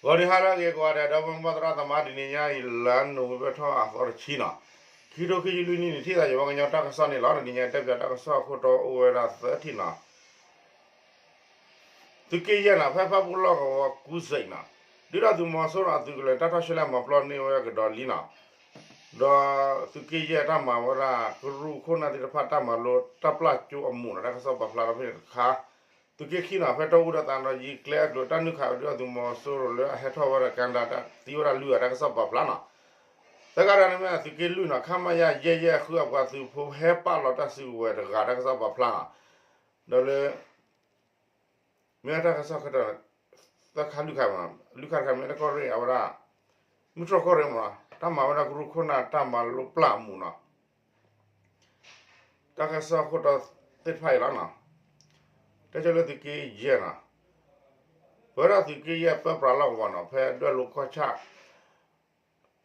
ဂီၤနံၤဟါလၢအဂ့ၤကိးဂၤဒဲး ဒီပုၢ်ဝဲၢ်မိၢ်ပၢ်သရၣ်သမါ တနံၤညါအံၤ လါနိၣ်ဝ့ဘၢၣ်ထီၣ်အသီတဆံနီၤ, ခံထိခံဆံလွံၢ်နံၣ်န့ၣ် ထံၣ်သးယဝဲကညီတၢ်ကစီၣ်န့ၣ်လီၤ. တနံၤညါတဲပၠးတၢ်ကစီၣ်အခိၣ်တီအိၣ်ဝဲဒၣ်သၢထံၣ်နီၤ. သုးက့ယဲၢ်နီၤ ဖဲဖၣ်ပူၣ်လီၢ်ကဝီၤကူစ့းနီၤ, ဒုၣ်ဒါသုးမီၤစိရိၤအသုးကလၢၤ တၢ်ထီၣ်ရှဲလဲၣ်မၤပျီန့ၢ်ဝဲကဒီးလံနီၤ. ဒီးသုးက့ယဲၢ်တၢ်မၤဝဲဒၣ် ကရူၢ်ခိၣ်နၢ်သ့ၣ်တဖၣ်တၢ်မၤလိတၢ်ပျၢ်ကၠိအမူးနီၤ, တၢ်ကစီၣ်ပာ်ဖျါထီၣ်ဖဲန့ၣ်တခါ. သုးက့ခံနီၤ ဖဲတီအူဒီးသးဒီးယံၤကျဲအကျိၤ တၢ်နုာ်ခးဒုၣ်ဒါသုးမီၤစိရိၤလၢအဟဲထီၣ်ဝဲဒၣ်ကဲနဒၤ သံဝဲဒၣ်လွံၢ်ဂၤ တၢ်ကစီၣ်ပာ်ဖျါနီၤ. သၢခါတခါန့ၣ်မ့ၢ်သုးက့လွံၢ်နီၤ ခမရ ယဲၢ်ယဲၢ်ဃုအပှၤသုးဖိဟဲပာ်လီၤတၢ်စုကဝဲၤတဂၤ တၢ်ကစီၣ်ပာ်ဖျါနီၤ. ဒီးလၢ မ့ၢ်တၢ်ကစီၣ်ခဲတၢၢ် သၢခါလွံၢ်ခါမး, လွံၢ်ခါတခါမ့ၢ်တၢ်ကီၢ်ရ့ၣ်အဝဲဒၣ် မုၢ်တြီၢ်ကီၢ်ရ့ၣ်မးနီၤ တၢ်မၤဝဲဒၣ်ကရူၢ်ခိၣ်နၢ်တၢ်မၤလိပျၢ်အမူးနီၤ. တၢ်ကစီၣ်ခိၣ်တီသ့ၣ်တဖၣ်အံၤလီၤနီၤ. တဲဆၢလၢသုးက့ယဲၢ်နီၤ ပဝဲဒၣ်သုးက့ယဲၢ်ပၢပြးလီၢ်ကဝီၤနီၤ ဖဲဒွဲၣ်လိၤကီၢ်ဆၣ်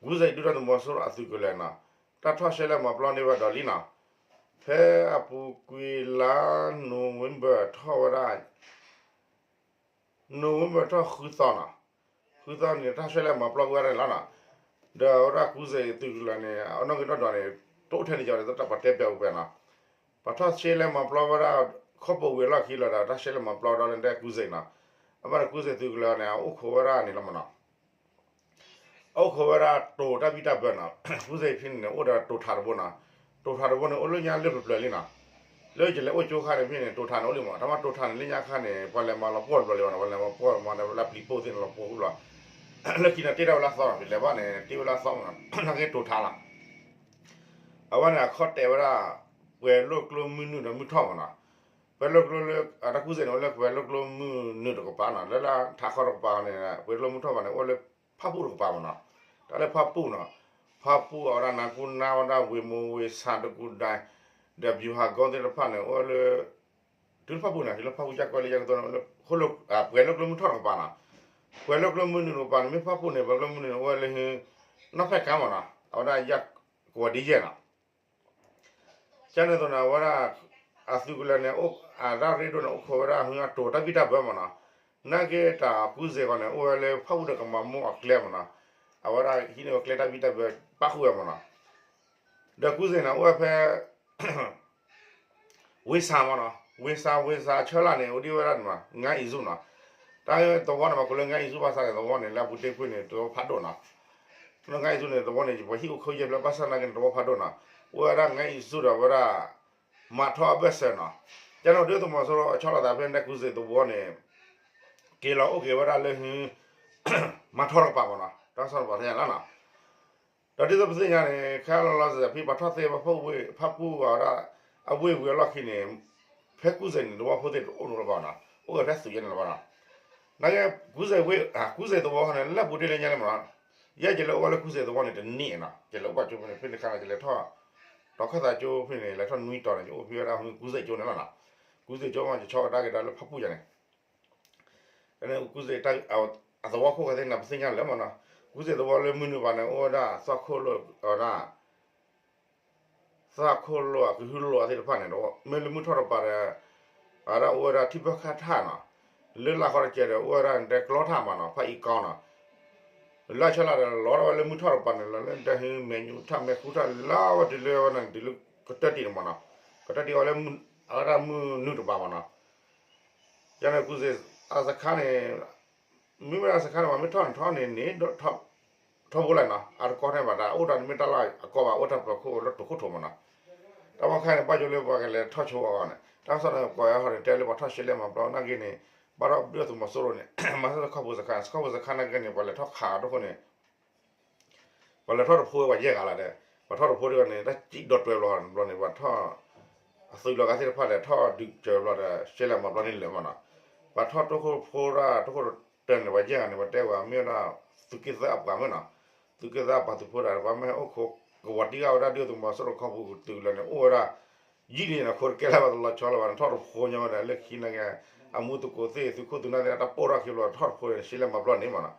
ကူစ့းဒုၣ်ဒါသုးမီၤစိရိၤအသုးကလၢၤနီၤ တၢ်ထီၣ်ရှဲလဲၣ်မၤပျီန့ၢ်ဝဲဒီးလံနီၤ. ဖဲအပူၤကွံာ်လါနိၣ်ဝ့ဘၢၣ်ထီၣ်ဝဲဒၣ် နိၣ်ဝ့ဘၢၣ်ထီၣ်ဃုသီနီၤ, ဃုသီန့ၣ် တၢ်ရှဲလဲၣ်မၤပျီကွံာ်ဝဲဒၣ်န့ၣ်လီၤနီၤ. ဒီးအဝဲဒၣ်ကူစ့းသုးကလၢၤန့ၣ် အနီၣ်ဂံၢ်နီၣ်ဒွးန့ၣ် တအိၣ်ထဲန့ၣ်ကီးန့ၣ် တၢ်ပတဲပၠးပှဲၤနီၤ. ပှၤထီၣ်ရှဲလဲၣ်မၤပျီဝဲဒၣ် ခီၣ်ပိာ်ဝံၤအလီၢ်ခံလီၤဒီး တၢ်ရှဲလဲၣ်မၤပျီဒီးလၢဒဲကူစ့းနီၤ. အဘၣ်န့ၣ်ကူစ့းသုးကလၢၤန့ၣ် အအိၣ်ခိးဝဲဒၣ်န့ၣ်လီၤမးနီၤ အအိၣ်ခိးဝဲဒၣ်တိၤတၢ်ဘံၣ်တၢ်ဘၢနီၤ. ကူစ့းဖဲန့ၣ်န့ၣ် အိၣ်ဒီးတိၤထးတဘိနီၤ. တိၤထးတဘိန့ၣ် အိၣ်လၢညါလၢပျၢၤပျၢၤလံနီၤ. လၢယလဲၤအိၣ်ကၠိခါန့ၣ်ဖဲန့ၣ် တိၤထးန့ၣ်အိၣ်လံမးနီၤ. တၢ်မၤတိၤထးန့ၣ်လၢညါခါန့ၣ် ပှၤလဲၤမၤလီၤပှီၢ်တဘျီလံဘၣ်နီၤ. ပှၤလဲၤမၤပှီၢ်မၤန့ၣ် လၢပျံၤပိၢ်သ့ၣ်န့ၣ်လီၤပှီၢ်လီၤ. လၢခံန့ၣ်တ့ၢ်ဒၣ်ဝဲလၢသီနီၤ. ပလဲၤဘၣ်န့ၣ် တ့ၢ်ဝဲလၢသီမးနီၤ. နာ်က့တိၤထးလီၤ. အဝဲန့ၣ်အခီၣ်တဲာ်ဝဲဒၣ် ပှဲၤလိာ်ကျိမုၢ်နုာ်ဒီးမုၢ်ထီၣ်မးနီၤ. ပှဲၤလိာ်ကျိလၢ တၢ်ကူစ့းန့ၣ် အိၣ်လၢပှဲၤလိာ်ကျိမုၢ်နုာ်တကပၤနီၤ. လၢလၢထးခီတကပၤန့ၣ် ပှဲၤလိာ်ကျိမုၢ်ထီၣ်တကပၤန့ၣ် အိၣ်လၢဖၣ်ပူၣ်တကပၤမးနီၤ. တၢ်လၢဖၣ်ပူၣ်နီၤ. ဖၣ်ပူၣ်အဝဲဒၣ်နၤကူနါဝဲဒၣ်ဝ့ၢ်မိၢ်ဝ့ၢ်ဆၣ်တကူဒဲ ဒီးဗျူဟာကုန်းသ့ၣ်တဖၣ်န့ၣ် အိၣ်လၢ တုၤလၢဖၣ်ပူၣ်န့ၣ် တုၤလၢဖၣ်ပူၣ်ယၢ်ကီလၢယၢ်ကသိန့ၣ် ပှဲၤလိာ်ကျိမုၢ်ထီၣ်တကပၤနီၤ. ပှဲၤလိာ်ကျိမုၢ်နုာ်တကပၤန့ၣ် မ့ၢ်ဖၣ်ပူၣ်န့ၣ် ပှဲၤလိာ်ကျိမုၢ်နုာ်န့ၣ် အိၣ်ဝဲလၢ နီၢ်ဖဲၣ်ကါမးနီၤ. အဝဲဒၣ်ယဲၢ်ကဝီၤဒ်ယဲၢ်နီၤ. ကန့ၣ်အသိးန့ၣ် အဝဲဒၣ် အသုးကလၢၤန့ၣ် အတၢ်ရ့ဒိၣ်န့ၣ် အိၣ်ခိးဝဲဒၣ်ဟ့ၣ်အတိၤတၢ်ဘံၣ်တၢ်ဘၢမးနီၤ. နာ်က့တၢ်ကူစ့းဃီန့ၣ် အိၣ်ဝဲလၢဖၣ်ပူၣ်ဒီးကမၤမိၢ်အကျဲမးနီၤ. အဝဲဒၣ်ဟံးန့ၢ်ဝဲကျဲတၢ်ဘံၣ်တၢ်ဘၢပၣ်ဃုာ်ဝဲမးနီၤ. ဒီးကူစ့းန့ၣ် အိၣ်ဝဲဖဲ ဝ့ၢ်ဆၣ်မးနီၤ. ဝ့ၢ်ဆၣ် ဝ့ၢ်ဆၣ်အဆၢလၢ်န့ၣ် အိၣ်ဒံးဝဲဒၣ်န့ၣ်မး ငါအံၤဆူၣ်နီၤ. တၢ်သဝီန့ၣ် ပှၤကိးလၢငါအံၤဆူၣ်ဘၣ်ဆၣ်န့ၣ် သဝီန့ၣ် လၢအပူၤတ့ၢ်ကွံာ်န့ၣ် သဝီဖးဒိၣ်နီၤ. လၢငါအံၤဆူၣ်န့ၣ် သဝီန့ၣ် ပှၤဟံၣ်အိၣ်ခိးယဲၢ်ဖျၢၣ် ဘၣ်ဆၣ်နာ်က့န့ၣ် သဝီဖးဒိၣ်နီၤ. အိၣ်ဝဲဒၣ်ငါအံၤဆူၣ်ဒီးဝဲဒၣ် မၤထီၣ်အဘၢၣ်စၢၤနီၤ. ကန့ၣ်ဒုၣ်ဒါသုးမီၤစိရိၤအဆီလီၤသးဖဲဒဲကူစ့းသဝီန့ၣ် က့ၤလီၤအိၣ်က့ၤဝဲဒၣ်လၢ မၤထီၣ်တကပၤမးနီၤ. တၢ်ကစီၣ်န့ၣ်ပှၤသ့ၣ်ညါလီၤနီၤ. ဒီးဒ်သိးပသ့ၣ်ညါန့ၣ် ခဲလၢာ်လီၤစဲးဖဲပှၤထီၣ်သ့ဝဲဖၣ်ပူၣ်ဝံၤ ဖၣ်ပူၣ်ဝဲဒၣ် အဝ့ၢ်ဝံၤအလီၢ်ခံန့ၣ် ဖဲကူစ့းန့ၣ် သဝီဖိသ့ၣ်တအိၣ်နီတဘျီဘၣ်နီၤ. အိၣ်ဝဲဖဲသုးယဲၢ်န့ၣ်လီၤဘၣ်နီၤ. နာ်က့ ကူစ့းဝ့ၢ် ကူစ့းသဝီဃီန့ၣ် လၢပူၤတ့ၢ်လၢညါန့ၣ်မးနီၤ. ယဲၢ်ကလဲၤအိၣ်ဝဲလၢကူစ့းသဝီန့ၣ်တနံၣ်နီၤ. ကလဲၤအိၣ်ဘၣ်ကၠိဖဲန့ၣ် ဖဲန့ၣ်ခါန့ၣ် ကလဲၤထီၣ် တီၤခၣ်သးကၠိဖဲန့ၣ် လဲၤထီၣ်နွံတီၤန့ၣ် ကအိၣ်ဖဲဝဲဒၣ်ကူစ့းကၠိန့ၣ်လီၤနီၤ. ကူစ့းကၠိမး ကဆီကဒါက့ၤဒီးလၢဖၣ်ပူၣ်ယၤန့ၣ် ကန့ၣ်ကူစ့း အသဝီခိၣ်ဃဲသ့ၣ်န့ၣ် ပသ့ၣ်ညါလၢမးနီၤ. ကူစ့းသဝီလၢမုၢ်နုာ်ဘၣ်န့ၣ် အိၣ်ဝဲဒၣ်သီခိၣ်လိာ်ဝဲဒၣ် သီခိၣ်လိာ်အကဟုလိာ်အသ့ၣ်တဖၣ်န့ၣ်ဒီး မ့ၢ်လၢမုၢ်ထီၣ်တကပၤဒီး အဝဲဒၣ်အိၣ်ဝဲဒၣ်ထံဖၣ်ခၣ်ထၣ်နီၤ. လၢလၢဃီတကဲဒီး အိၣ်ဝဲဒၣ်တဲကျီထၣ်မးနီၤ ဖၣ်အံၤကီနီၤ. လၢအဆၢလၢ်ဒီး လီၤထီၣ်ဝဲလၢမုၢ်ထီၣ်တကပၤန့ၣ် လၢတဲဟုမဲာ်ညူထၣ်မဲာ်ဃူထၣ်လၢဝဲတုၤလၢဝဲန့ၣ် တုၤလၢကတၢၢ်တံၢ်န့ၣ်မးနီၤ. ကတၢၢ်တံၢ်အီၤလၢ အဝဲဒၣ်မုၢ်နုာ်တကပၤမးနီၤ. ယန့ၣ်ကူစ့းအစခါန့ၣ် မ့ၢ်ဝဲဒၣ်စခါန့ၣ် ပှၤမ့ၢ်ထီၣ်န့ၣ်ထီၣ်န့ၣ်န့ၣ် ထီဘိလၢနီၤ အတကီထဲဘၣ် တၢ်အိၣ်တၢ်န့ၣ်မ့ၢ်တၢ်လၢအကီဘၣ် အိၣ်တၢ်ပၢၤခိၣ်လၢတိၤခိၣ်ထိးမးနီၤ. တၢ်မ့ၢ်ခါန့ၣ် ဘၣ်ယိၣ်လၢပှၤကလဲၤထီၣ်ဆိအီၤန့ၣ် တၢ်ကစီၣ်န့ၣ် ကွၢ်ဟီန့ၣ် တဲလၢပှၤထီၣ်ရှဲလဲၣ်မၤပျီနာ်က့န့ၣ် ဘၣ်ထီၣ်ဒုၣ်ဒါသုးမီၤစိရိၤန့ၣ် မၤဆၢခီၣ်ဖိစခါ ခီၣ်ဖိစခါနာ်က့န့ၣ် ပှၤလဲၤထီၣ်ခးအီၤတခိၣ်န့ၣ် ပှၤလဲၤထီၣ်တဖိဝဲပှၤယဲၢ်ဂၤလီၤဒီး ပှၤထီၣ်တဖိဒ်န့ၣ် တၢ်စံးဒီးတွဲဘျီဘျီန့ၣ် ပှၤထီၣ် အသုးလီၤဂာ်သ့ၣ်တဖၣ်ဒီး ထီၣ်ဒုးစၢၤဘျီဒီး ရှဲလဲၣ်မၤပျီန့ၣ်လၢာ်မးနီၤ. ပှၤထီၣ်တိခိၣ်ဖိဒၣ်တိခိၣ်တၢၢ်န့ၣ် ပှၤယဲၢ်ဂၤန့ၣ် ပှၤတဲဝဲမ့ၢ်ဝဲဒၣ် သုးက့သၢအပှၤမ့ၢ်နီၤ. သုးက့သၢအပှၤသုးဖိဒီး ပှၤမ့ၢ်အိၣ်ခိးကဝီၤတံၢ်ဂၤဝဲဒၣ်ဒုၣ်ဒါသုးမီၤစိရိၤခီၣ်ဖိသုးလီၤန့ၣ် အိၣ်ဝဲဒၣ် ယံာ်လံန့ၣ် ခိးတကဲလၢၤဘၣ်တလီၤဆီလၢၤဘၣ်န့ၣ် ထီၣ်တဖိညါဝဲဒၣ်လၢခံနာ်က့ အမူသကိးသ့ၣ် သုးခိၣ်သုးနၢ်သ့ၣ် တၢ်ပိၢ်ထီၣ်ခံဘျီ ထီၣ်တဖိန့ၣ် ရှဲလဲၣ်မၤပျီန့ၣ်မးနီၤ.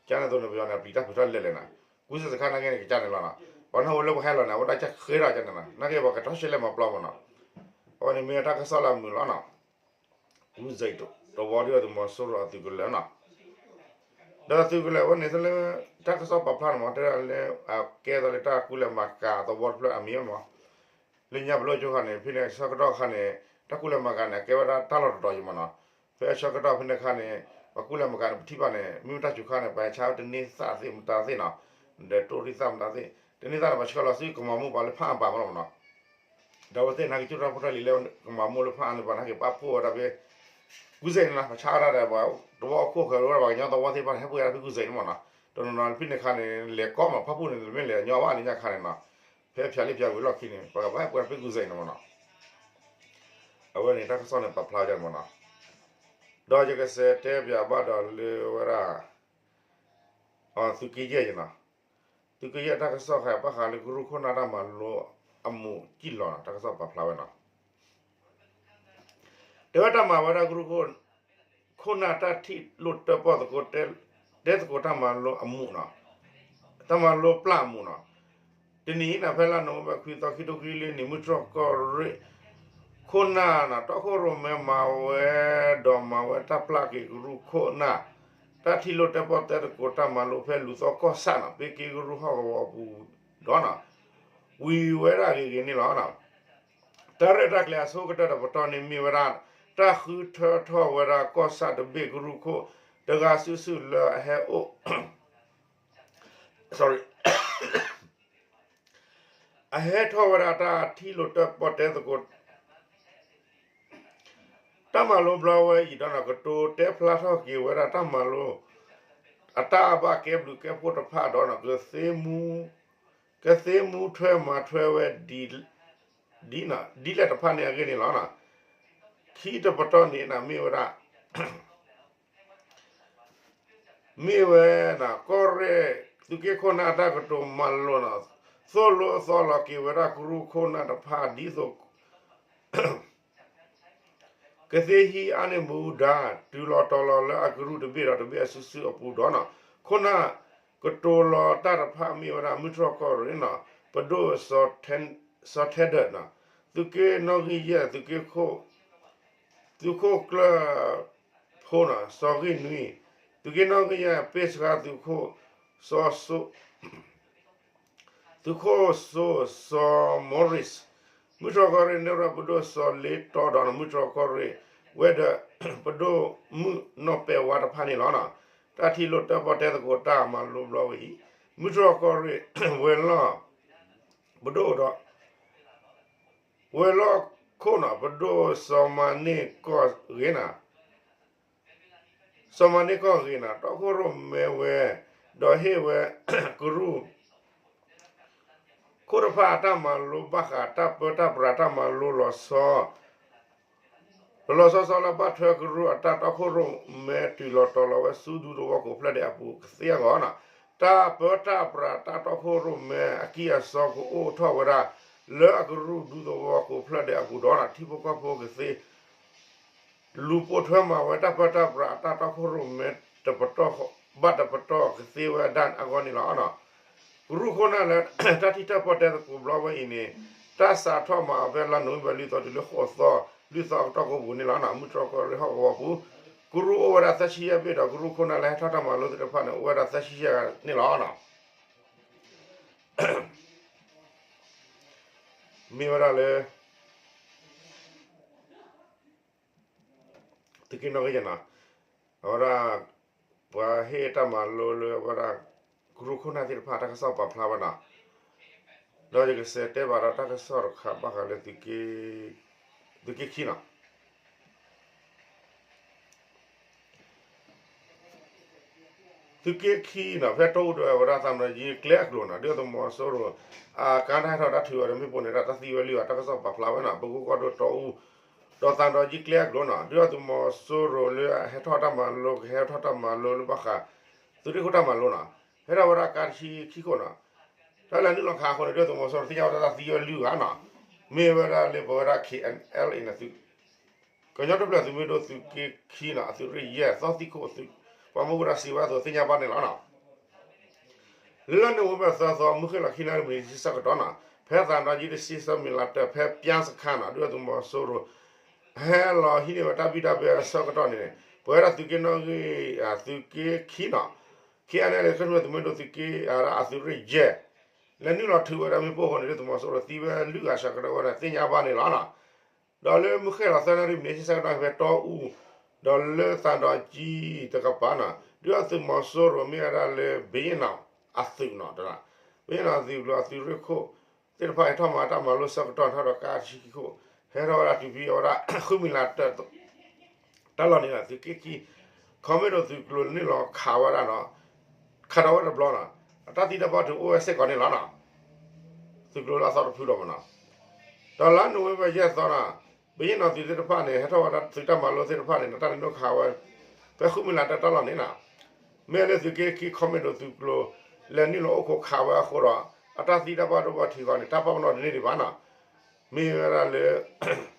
ကန့ၣ်အသိးန့ၣ် ပယီၤန့ၣ် ပျံၤတၢ်ဖုးထီၣ်လဲၣ်လဲၣ်နီၤ. ကူစ့းစခါနာ်က့န့ၣ် ကကန့ၣ်လီၤနီၤ. ပှၤနီၣ်ဝဲလၢပှၤဟဲလီၤန့ၣ် အဝဲဒၣ်ကဃ့ထီၣ်ကန့ၣ်နီၤ. နာ်က့ပှၤကထီၣ်ရှဲလဲၣ်မၤပျီမးနီၤ. အဝဲန့ၣ်မ့ၢ်တၢ်ကစီၣ်လၢအမုာ်လီၤနီၤ. ကူစ့းတဝီဒုၣ်ဒါသုးမီၤစိရိၤအသုးကလၢၤနီၤ. ဒီးသုးကလၢၤဝဲန့ၣ် သလၢ တၢ်ကစီၣ်ပာ်ဖျါန့ၣ်မး တဲဒၣ်လၢ အကဲသိးလၢတၢ်ကူၣ်လဲၤမၤကၤအသဝီတဖျၢၣ်အမံၤမး လၢညါပလိၣ်ကၠိခါန့ၣ် ဖဲန့ၣ်ဆၢကတီၢ်ခါန့ၣ် တၢ်ကူၣ်လဲၤမၤကၤန့ၣ် အကဲဝဲဒၣ်တၢ်လီၢ်တတီၤယံၤမးနီၤ. ဖဲဆၢကတီၢ်ဖဲန့ၣ်ခါန့ၣ် ပှၤကူၣ်လဲၤမၤကၤန့ၣ် ပထံၣ်ဘၣ်န့ၣ် မ့ၢ်တၢ်စူၤခါန့ၣ် ပှၤဟဲဆါဝဲတန့ၢ်သၣ်သ့ၣ်မတၤသ့ၣ်နီၤ, ဒီးတိၢ်ရံၣ်သၣ်မတၤသ့ၣ် တန့ၢ်သၣ်န့ၣ် ပှၤဆှၢလီၤဆူကမၤမိၢ်ပှၤလၢဖးအါပၤမးလီၤမးနီၤ. ဒီးအဝဲသ့ၣ်နာ်က့ၤကၠိတၢ်ဖိတၢ်လံၤလၢကမၤမိၢ်လၢဖးအါန့ၣ် ပှၤနာ်က့ၤပာ်ဖှိၣ်ဝဲဒၣ်ဖဲ ကူစဲးန့ၣ်နီၤ ပှၤဆါဝဲဒၣ်ဒီး ပှၤတဝီအခိၣ်ဃၢၤဝဲဒၣ်ပှၤကညီသဝီသ့ၣ်တဖၣ်န့ၣ် ဟဲပှဲၤဒၣ်ဖဲကူစဲးန့ၣ်မးနီၤ. တနီၤနီၤဖဲန့ၣ်ခါန့ၣ် လဲၤကီမး ဖၣ်ပူၣ်န့ၣ် တမ့ၢ်လဲၤညီဘၣ်လၢညါခါန့ၣ်နီၤ. ဖဲဖၠးလံၣ်ဖၠးဝံၤလီၢ်ခံန့ၣ် ပှၤကဘၣ်ဟဲပှဲၤဒၣ်ဖဲကူစဲးန့ၣ်မးနီၤ. အဝဲန့ၣ်တၢ်ကစီၣ်န့ၣ်ပာ်ဖျါဝဲဒၣ်မးနီၤ. ဒီးယကစးတဲပၠးဘၣ်ဒီးလၢဝဲဒၣ် သုးက့ယဲၢ်နီၤ, သုးက့ယဲၢ်တၢ်ကစီၣ်ဃးဘၣ်ဃးလၢကရူၢ်ခိၣ်နၢ်တၢ်မၤလိအမူးကံၣ်လီၤနီၤ တၢ်ကစီၣ်ပာ်ဖျါဝဲနီၤ. တဲဝဲတၢ်မၤဝဲဒၣ်ကရူၢ်ခိၣ် ခိၣ်နၢ်တၢ်ထံၣ်လိာ်တၢၣ်ပီၣ်သကိး တဲသကိးတၢ်မၤလိအမူးနီၤ, တၢ်မၤလိပျၢ်အမူးနီၤ. တနံၤအံၤန့ၣ် ဖဲလါနိၣ်ဝ့ဘၢၣ်ခွံသီ ခံထိခံဆံလွံၢ်နံၣ် မုၢ်တြီၢ်ကီၢ်ရ့ၣ် ခိၣ်နၢ်နီၤ တီခိၣ်ရိၣ်မဲမၤဝဲ ဒီးမၤဝဲတၢ်ပျၢ်က့ၤကရူၢ်ခိၣ်နၢ် တၢ်ထံၣ်လိာ်တၢၣ်ပီၣ်တဲသကိးတၢ်မၤလိဖဲလူၤသီကီၢ်ဆၣ်နီၤ ပ့က့ကရူၢ်ဟီၣ်ကဝီၤပူၤဒီးနီၤ ဝံၤဝဲဒၣ်ဂ့ၤဂ့ၤန့ၣ်လီၤ. တၢ်ရဲၣ်တၢ်ကျဲၤအဆိကတၢၢ်တပတီၢ်န့ၣ်မ့ၢ်ဝဲဒၣ် တၢ်ဃုထၢထီၣ်ဝဲဒၣ်ကီၢ်ဆၣ်တဘ့ၣ်ကရူၢ်ခိၣ် တဂၤစုာ်စုာ်လၢအဟဲအိၣ် အဟဲထီၣ်ဝဲဒၣ်တၢ်ထံၣ်လိာ်တၢၣ်ပီၣ်တဲသကိး တၢ်မၤလိဘျီဝဲအံၤဒီးနီၤ ကတိၤတဲဖျါထီၣ်က့ၤဝဲဒၣ်တၢ်မၤလိ အတၢ်ဘၣ်ကဲဘျုးကဲဖှိၣ်တဖၣ်ဒီးနီၤ ကသ့မူ ကသ့မူထွဲမၤထွဲဝဲ ဒ် ဒ်လဲၣ်တဖၣ်န့ၣ်အဂ့ၢ်န့ၣ်လီၤ. ခံတပတီၢ်န့ၣ်နီၤ မ့ၢ်ဝဲဒၣ် မ့ၢ်ဝဲဒၣ် ကီၢ်ရ့ၣ် သုးက့ခိၣ်နၢ်အတၢ်ကတိၤမၤလိနီၤ သိၣ်လိသီလီၤက့ၤဝဲဒၣ်ကရူၢ်ခိၣ်နၢ်တဖၣ်ဒ်သိး ကသ့ဟံးအါန့ၢ်မူဒါ တုၤလီၤတီၤလီၤလၢအကရူၢ်တဘ့ၣ်ဒီးတဘ့ၣ်အစုာ်စုာ်အပူၤဒီးနီၤ ခိၣ်နၢ်ကတိၤလီၤတၢ်တဖၣ်မ့ၢ်ဝဲဒၣ် မုၢ်တြီၢ်ကီၢ်ရ့ၣ်နီၤ ပဒိၣ် စီၤထဲဒၢးနီၤ သုးက့နီၣ်ဂံၢ်ယဲၢ် သုးခိၣ်ကျၢၢ်ဖိနီၤ စီၤဂ့ၢ်နွံ သုးက့နီၣ်ဂံၢ်ယဲၢ် ပ့ၢ်စှၤ သုးခိၣ်စိ သုးခိၣ်စိ စီၤ Morris မုၢ်တြီၢ်ကီၢ်ရ့ၣ် နဲၣ်ရွဲၣ်ပဒိၣ် စီၤလ့တီဒီး မုၢ်တြီၢ်ကီၢ်ရ့ၣ် ဝဲၤဒၢးပဒိၣ်မုၣ်နီၢ်ပဲာ်ဝါတဖၣ်န့ၣ်လီၤ. တၢ်ထံၣ်လိာ်တၢၣ်ပီၣ်တဲသကိးတၢ်မၤလိဘျီဝဲအံၤ မုၢ်တြီၢ်ကီၢ်ရ့ၣ် ဝဲၤလီၢ် ပဒိၣ်ဒီး ဝဲၤလီၢ်ခိၣ်နီၤ ပဒိၣ်စီၤမၤန့ၢ်ကီၢ်ဂ့ၤနီၤ စီၤမၤန့ၢ်ကီၢ်ဂ့ၤနီၤ တီခိၣ်ရိၣ်မဲဝဲ ဒီးဟ့ၣ်ဝဲ ကရူၢ်ခိၣ်တဖၣ်အတၢ်မၤလိဘၣ်ဃးတၢ်ပၢတၢ်ပြးတၢ်မၤလိလီၤဆီ လီၤလီၤဆီဆီလၢဘၣ်ထွဲကရူၢ်အတၢ်တီခိၣ်ရိၣ်မဲတုၤလီၤတီၤလီၤဝဲဆူဒူသဝီကိးဖျၢၣ်ဒဲးအပူၤကသ့အဂီၢ်နီၤ တၢ်ပၢတၢ်ပြးတၢ်တီခိၣ်ရိၣ်မဲအကံၢ်အစီကအိၣ်ထီၣ်ဝဲဒၣ် လၢအကရူၢ်ဒူသဝီကိးဖျၢၣ်ဒဲးအပူၤဒီးနီၤ ထံဖိကီၢ်ဖိကသ့ လူၤပိာ်ထွဲမၤဝဲတၢ်ပၢတၢ်ပြးအတၢ်တီခိၣ်ရိၣ်မဲတပတီၢ် ဘၣ်တပတီၢ်ကသ့ဝဲဒၣ်အဂီၢ်န့ၣ်လီၤ. ကရူၢ်ခိၣ်နၢ်လၢ တၢ်ထံၣ်တၢၣ်ပီၣ်တဲသကိးဘျီဝဲအံၤန့ၣ် တၢ်စးထီၣ်မၤအီၤဖဲလါနိၣ်ဝ့ဘၢၣ်လွံၢ်သီတုၤလၢဃိးသီ လွံၢ်သီအကတီၢ်ကိးပူၤန့ၣ်လီၤ. မုၢ်တြီၢ်ကီၢ်ရ့ၣ်ဟီၣ်ကဝီၤပူၤ ကရူၢ်အိၣ်ဝဲဒၣ်သၢဆံယဲၢ်ဘ့ၣ်ဒီး ကရူၢ်ခိၣ်နၢ်လၢဟဲထီၣ်တၢ်မၤလိသ့ၣ်တဖၣ်န့ၣ် အိၣ်ဝဲဒၣ်သၢဆံယဲၢ်ဂၤန့ၣ်လီၤ. မ့ၢ်ဝဲဒၣ်လၢ သုးက့နီၣ်ဂံၢ်ယဲၢ်နီၤ အဝဲဒၣ် ပှၤဟ့ၣ်တၢ်မၤလိလၢအဝဲဒၣ် ကရူၢ်ခိၣ်နၢ်သ့ၣ်တဖၣ်တၢ်ကစီၣ်ပာ်ဖျါဝဲနီၤ ဒီးယကစးတဲဘၣ်ဒီးတၢ်ကစီၣ်တခါဘၣ်ဃးလၢ သုးက့ခံနီၤ သုးက့ခံနီၤ ဖဲတီအူဒၢးဝဲဒၣ်သးမဒီးယံကျဲအကျိၤနီၤ ဒုၣ်ဒါသုးမီၤစိရိၤ အကါတၢ်ဟဲထီၣ်တၢ်ထုးအီၤဒီးမ့ၣ်ပိၢ်န့ၣ် တၢ်သံဝဲလွံၢ်ဂၤ တၢ်ကစီၣ်ပာ်ဖျါဝဲနီၤ ပကိကီၢ်ဒိၣ်တီအူ ဒီးသးမဒီးယံကျဲအကျိၤနီၤ ဒုၣ်ဒါသုးမီၤစိရိၤလၢအဟဲထီၣ်တၢ်မၤလိ ကဟဲထီၣ်တၢ်မၤလိလၢဘၣ်ဃး သုးရ့ၣ်ခိၣ်တၢ်မၤလိနီၤ ဟဲထီၣ်ဝဲဒၣ်ကါတဆံခံခိၣ်နီၤ တၢ်လဲၤနုာ်လီၤခးအဃိန့ၣ် ဒုၣ်ဒါသုးမီၤစိရိၤသ့ၣ်ညါဝဲဒၣ်တၢ်သံဝဲလွံၢ်ဂၤနီၤ မ့ၢ်ဝဲဒၣ်လၢပဝဲဒၣ် ခ့ၣ်အဲၣ်အဲလ်အ့ န့ၣ် ကညီတဖျၢၣ်သုးမုၢ်ဒိၣ်သုးက့ခံနီၤ အသုးရ့ၣ်ယဲၢ်သီသံခိၣ် ပှၤမူဒါစံးဝဲအသိးသ့ၣ်ညါဘၣ်န့ၣ်လီၤ. လၢလါနိၣ်ဝ့ဘၢၣ်သၢသီ မုၢ်ဃ့ၢ်လီၤခံနၣ်ရံၣ်မံးနံးတဆံဆၢကတီၢ်နီၤ ဖဲသးဒီးယံတဆံဆၢမံၤလးတၢၢ် ဖဲပၠါစခါနီၤ ဒုၣ်ဒါသုးမီၤစိရိၤ ဟဲလီၤဟံးန့ၢ်ဝဲတၢ်ဘံၣ်တၢ်ဘၢအဆၢကတီၢ်န့ၣ် ပဝဲဒၣ်သုးက့နီၣ်ဂံၢ် သုးက့ခံနီၤ ကဲန့ၣ်လၢ ကၠဲၣ်ထူၣ်ဝဲသုးမုၢ်ဒိၣ်သုးက့အရၣ်အသုးရ့ၣ်ယဲၢ် လဲၤနုာ်လီၤထုးဝဲဒၣ်မ့ၣ်ပိၢ်အဃိန့ၣ် ဒုၣ်ဒါသုးမီၤစိရိၤသံဝဲလွံၢ်ဂၤ ဆၢကတီၢ်ဝဲဒၣ်သ့ၣ်ညါဘၣ်န့ၣ်လီၤနီၤ. ဒီးလၢမုၢ်ဃ့ၢ်လီၤသၢနၣ်ရံၣ်မံးနံး ဆံဆၢကတီၢ်ဖဲတီအူ ဒီးလၢသးဒီကံတကပၤနီၤ ဒုၣ်ဒါသုးမီၤစိရိၤမ့ၢ်ဝဲဒၣ်လၢ ဘုရင့်နောင်အသုးနီၤ ဘုရင့်နောင်အသုးကျိၤ အသုးရ့ၣ်ခိၣ်သ့ၣ်တဖၣ် ဟဲထီၣ်မၤတၢ်မၤလိဆၢကတီၢ် ထီၣ်ဒီးကါဆံခံခိၣ် ဟဲထီၣ်ဝဲဒၣ်တုၤဖဲအဝဲဒၣ် ဃုမံၤလၤတၢ တၢ်လီၢ်န့ၣ် သုးက့ခံ ခီမ့ၢ်ဒိၣ်သုးကျိၤနုာ်လီၤခးဝဲဒၣ်နီၤ ခးထီၣ်ဝဲတဘျီနီၤ အတၢ်သံတၢ်ဘၣ်ဒိအိၣ်ဝဲစ့ၢ်ကီးန့ၣ်လီၤနီၤ. သုးကျိၤလၢအသီတဖုဒီးမနီၤ ဒီးလါနိၣ်ဝ့ဘၢၣ်ယဲၢ်သီနီၤ ဘုရင့်နောင်သုးသ့ၣ်တဖၣ်န့ၣ် ဟဲထီၣ်ဝဲဒၣ်သုးတၢ်မၤလိသ့ၣ်တဖၣ်န့ၣ် တၢ်လဲၤနုာ်ခးဝဲ ဖဲဃုမံၤလၤတၢ်တၢ်လီၢ်န့ၣ်နီၤ မ့ၢ်လၢသုးက့ခံ ခီမ့ၢ်ဒိၣ်သုးကျိၤ လဲၤနုာ်လီၤအိၣ်ခိးခးဝဲအဃိဒီး အတၢ်သံတၢ်ဘၣ်ဒိဘၣ်ထံးအဂီၢ်န့ၣ် တၢ်ပာ်ပနီၣ်တန့ၢ်ဒံးဘၣ်နီၤ မ့ၢ်ဝဲဒၣ်လၢ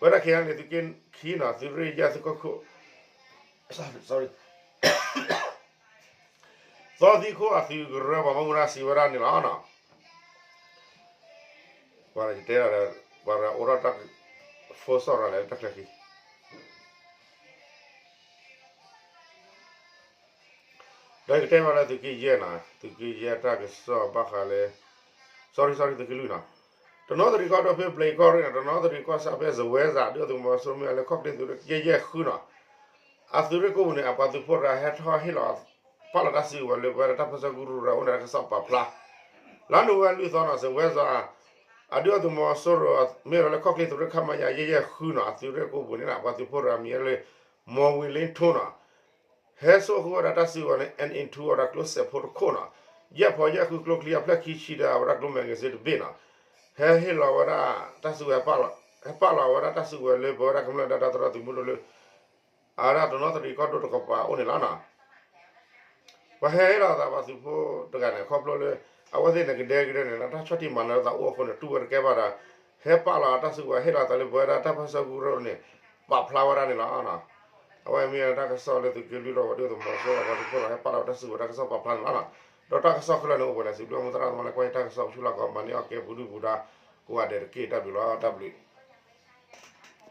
ဝဲဒၣ်ခဲအံၤန့ၣ် သုးက့ခံနီၤ သုးရ့ၣ်ယဲၢ်သုးခိၣ်ခိၣ် သီသံခိၣ်အသုးကရၢ ပှၤမၤမူဒါစံးဝဲဒၣ်န့ၣ်လီၤ. ပှၤတဲဒီး ပှၤအိၣ်ထီၣ်တၢ် ဖိစီၣ်ရၤလဲၣ်တၢ်ချၢခံ ဒီးယကတဲဘၣ်လၢသုးက့ယဲၢ်နီၤ သုးက့ယဲၢ်တၢ်ကစီၣ်ဘၣ်ဃးလၢ sorry sorry သုးက့လွံၢ်နီၤ တနီသရံၣ်ကီၢ်ဒိၣ်ဖဲပျံၤကီၢ်ရ့ၣ်နီၤ တနီသရံၣ်ကီၢ်ဆၣ်ဖဲစဝဲစး ဒုၣ်ဒါသုးမီၤစိရိၤမ့ၢ်ဝဲလၢခီၣ်ချ့သုးရ့ၣ်ယဲၢ်ယဲၢ်ဃုနီၤ အသုးရ့ၣ်ကိးပူၤန့ၣ် အပှၤသုးဖိတဂၤဟဲထီၣ်ဟ့ၣ်လီၤ ပာ်လီၤတၢ်စုကဝဲၤလၢပဝဲဒၣ်တၢ်ပၢဆှၢကရူၢ်ရၤအိၣ်န့ၣ် တၢ်ကစီၣ်ပာ်ဖျါ လါနိၣ်ဝ့ဘၢၣ်လွံၢ်သီနီၤ စဝဲစး အဒုၣ်ဒါသုးမီၤစိရိၤ မ့ၢ်ဝဲလၢခီၣ်ချ့သုးရ့ၣ် ခမရ ယဲၢ်ယဲၢ်ဃုနီၤ အသုးရ့ၣ်ကိးပူၤန့ၣ် အပှၤသုးဖိတဂၤမ့ၢ်ဝဲလၢ မီၣ်ဝံၤလ့ထိနီၤ ဟဲစိာ်ဃုာ်ဝဲဒၣ်တၢ်စုကဝဲၤန့ၣ် N into အဝဲဒၣ်ကျိစဲးဖိတခိၣ်နီၤ ယဲၢ်ဖီယဲၢ်ဃုကျိချံအဖျၢၣ်ခံဆံဒီး အဝဲဒၣ်ကျိ magazine တဘ့ၣ်နီၤ ဟဲဟ့ၣ်လီၤဝဲဒၣ်တၢ်စုကဝဲၤ ဟဲပာ်လီၤဝဲဒၣ်တၢ်စုကဝဲၤလၢပဝဲဒၣ်ကမျၢၢ်ဒၣ်တၢ်သရီသုးမုၢ်ဒိၣ်လၢ အဝဲဒၣ်တနီသရံၣ်ကီၢ်ဒိၣ်တကပၤအိၣ်န့ၣ်လီၤနီၤ ပှၤဟဲဟ့ၣ်လီၤသးပှၤသုးဖိတဂၤန့ၣ် ခီဖျိလၢ အဝဲသ့ၣ်န့ၣ်ကဒဲကဒဲန့ၣ် တၢ်ဆီၣ်တံၢ်မၤနၢၤသးအိၣ်အဃိန့ၣ် တူၢ်ဝဲတကဲဘၣ်ဒီး ဟဲပာ်လီၤတၢ်စုကဝဲၤဟ့ၣ်လီၤသးလၢပဝဲဒၣ်တၢ်ပၢဆှၢကရူၢ်န့ၣ် ပာ်ဖျါဝဲဒၣ်န့ၣ်လီၤ. အဝဲမ့ၢ်တၢ်ကစီၣ်လၢသုးက့လွံၢ်ဒီး ပှၤဒုၣ်ဒါသုးမီၤစိရိၤအပှၤသုးဖိဒီး ဟဲပာ်လီၤတၢ်စုကဝဲၤတၢ်ကစီၣ်ပာ်ဖျါန့ၣ်လီၤ. ဒီးတၢ်ကစီၣ်ခဲလၢာ်န့ၣ်အိၣ်ပှဲၤလၢ စံးဘျုးမူသရၣ်သမါလၢကွၢ်ယတၢ်ကစီၣ်ဆူလၢကီး မၤန့ၢ်အီၣ်ကဲပူၤဒုၣ်ပူၤဒါ ကိးဂၤဒဲးတက့ၢ် တၢ်ဘျုးလီၤ တၢ်ဘျုး